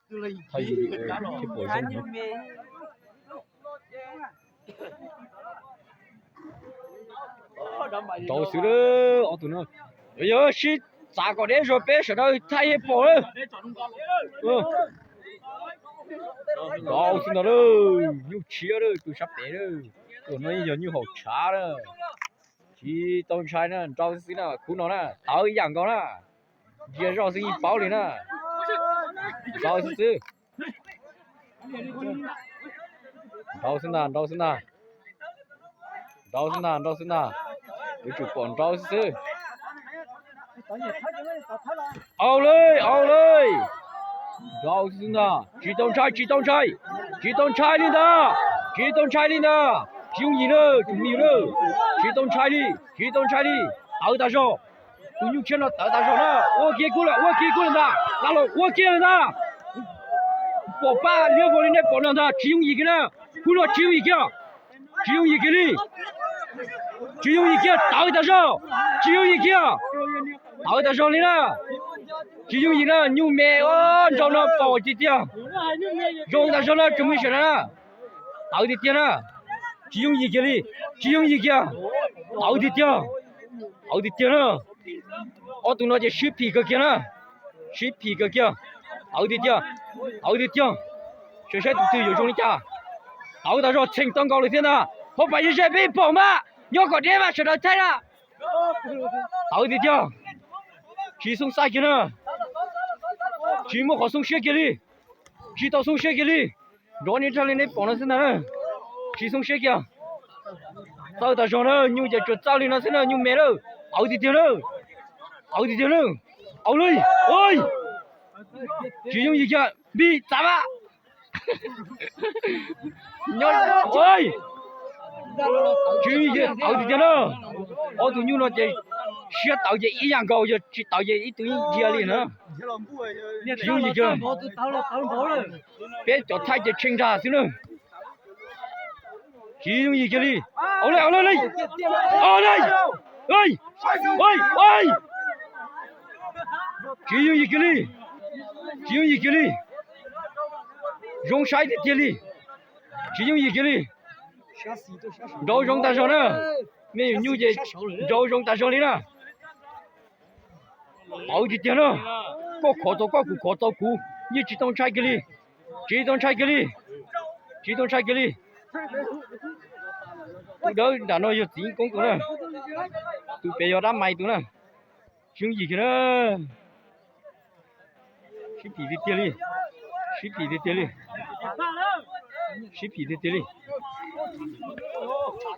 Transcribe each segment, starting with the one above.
Thaij video thiab pom zoo heev. Nrau xwb, ob tug no yog sib txav kom deb zog peb sawv daws thaij yeej pom lawm. Nrau xwb ntag, nyuj tshiab lawm tus sab pem lawm. Tus no yeej yog nyuj haum tshav na. Tsis tau ntshai na, nrau xwb na, khub no na tawv ib yam nkaus na. Ntsia zoj xwb yeej paub li na. Nrau xwb xwb. Nrau xwb ntag, nrau xwb ntag. Nrau xwb ntag, nrau xwb ntag. Yuav tsum pom nrau xwb xwb. Au lawm, au lawm. Nrau xwb ntag, tsis tau ntshai, tsis tau ntshai. Tsis tau ntshai li ntag, tsis tau ntshai li ntag. Tsis yooj yim na, tus me nyuam na. Tsis tau ntshai li, tsis tau ntshai li. Tawv tas zog. Tus nyuj tshiab no tawv tas zog na. Ua kiag kub lawm, ua kiag kub lawm ntag. Tab los ua kiag lawm ntag. Pom paj liab vog li nej pom no ntag, tsis yooj yim kiag na. Kub no tsis yooj yim kiag. Tsis yooj yim kiag li. Tsis yooj yim kiag, tawv tas zog. Tsis yooj yim kiag. Tawv tas zog li na. Tsis yooj yim na, nyuj me, nrau no pom tiag tiag. Zoo tas zog na, tsoom me sawv daws na. Tawv tiag tiag na. Tsis yooj yim kiag li. Tsis yooj yim kiag. Tawv tiag tiag. Tawv tiag tiag na. Ob tug no ces sib phim kawg kiag na. Sib phim kawg kiag. Tawv tiag tiag. Tawv tiag tiag. Sawv saib tus twg yuav zoo li cas. Tawv tas zog, txheem tau nkaus lawm thiab ntag. Hauv paus ze ze peb pom mas, nyob kom deb mas sawv daws thaij na. Tawv tiag tiag. Tsis xoob xav kiag na. Tsis muaj qhov xoob siab kiag li. Tsis tau xoob siab kiag li. Nrov niaj rag li nej pom no xwb ntag na. Tsis xoob siab kiag. Txawj tas zog na, nyuj ces tsuas txawj li no xwb na, nyuj me lawm. Tawv tiag tiag na. Tawv tiag tiag na. Au li. Tsis yooj yim kiag, npis txav mas. Nyob, tsis yooj yim kiag, tawv tiag tiag na. Ob tug nyuj no ces siab tawv ces ib yam nkaus, yog tsis tawv ces ib tug yeej ntsia li na. Tsis yooj yim kiag. Peb cov thaij ces tsheej nrag xwb na. Tsis yooj yim kiag li. Au li, au li, au li. Tsis yooj yim kiag li. Tsis yooj yim kiag li. Zoo saib tiag tiag li. Tsis yooj yim kiag li. Nrau zoo tas zog na. Me nyuam nyuj ces nrau zoo tas zog li na. Tawv tiag tiag na. Koj khov tau koj, kuv khov tau kuv, yeej tsis tau ntshai kiag li. Tsis tau ntshai kiag li. Tsis tau ntshai kiag li. Tus dawb nram no yog txiv koob tus na. Tus pem yog dab mais tus na. Tsis yooj yim kiag na. Sib phim tiag tiag li. Sib phim tiag tiag li. Sib phim tiag tiag li.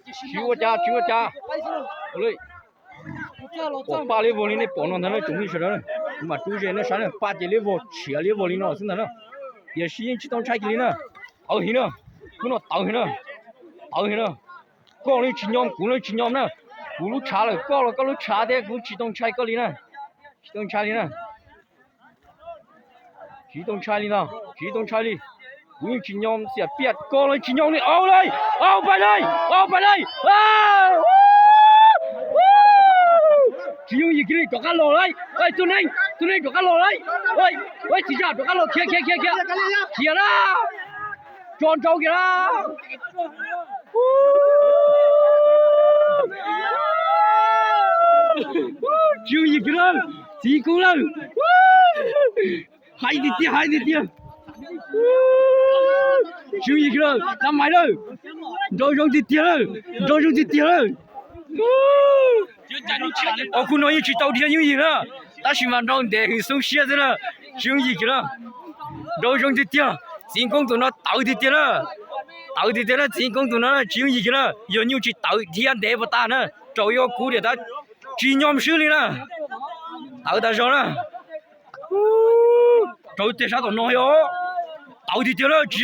Tsis ua cas, tsis ua cas. Pom paj liab vog li nej pom no ntag na tsoom me sawv daws. Kuv mam rub ze nej saib na, paj ces liab vog tshiav liab vog li no xwb ntag na. Tiam sis yeej tsis tau ntshai kiag li na. Tawv heev na. Lub no tawv heev na. Tawv heev na. Koj los tsis nyom, kuv los tsis nyom na. Kuv lub tshav lawm, koj los koj lub tshav thiab, kuv tsis tau ntshai koj li na. Tsis tau ntshai li na. Tsis tau ntshai li no, tsis tau ntshai li. Kuv yeej tsis nyom xiam piam, koj los tsis nyom li. Au li, au pais li, au pais li. Tsis yooj yim kiag li, rov qab los lawm. Tus neeg, tus neeg rov qab los lawm. Txiv zaj rov qab los, khiav khiav khiav khiav. Khiav na. Tso nrau kiag na. Tsis yooj yim kiag lawm, txiv koob lawm. Hais tiag tiag, hais tiag tiag. Tsis yooj yim kiag lawm, dab mais lawm. Nrau zoo tiag tiag lawm, nrau zoo tiag tiag lawm. Ob khub no yeej tsis tau dhia yooj yim na, tab sis mas nrau ntev heev xoob siab xwb na. Tsis yooj yim kiag na. Nrau zoo tiag tiag, txiv koob tus no tawv tiag tiag na. Tawv tiag tiag na, txiv koob tus no tsis yooj yim kiag na. Yog nyuj tsis tawv dhia ntev puas tag na, rau ib ob kub diam tab tsis nyom swb li na. Tawv tas zog na. Rau tej sab tom no yog tawv tiag tiag na, tsis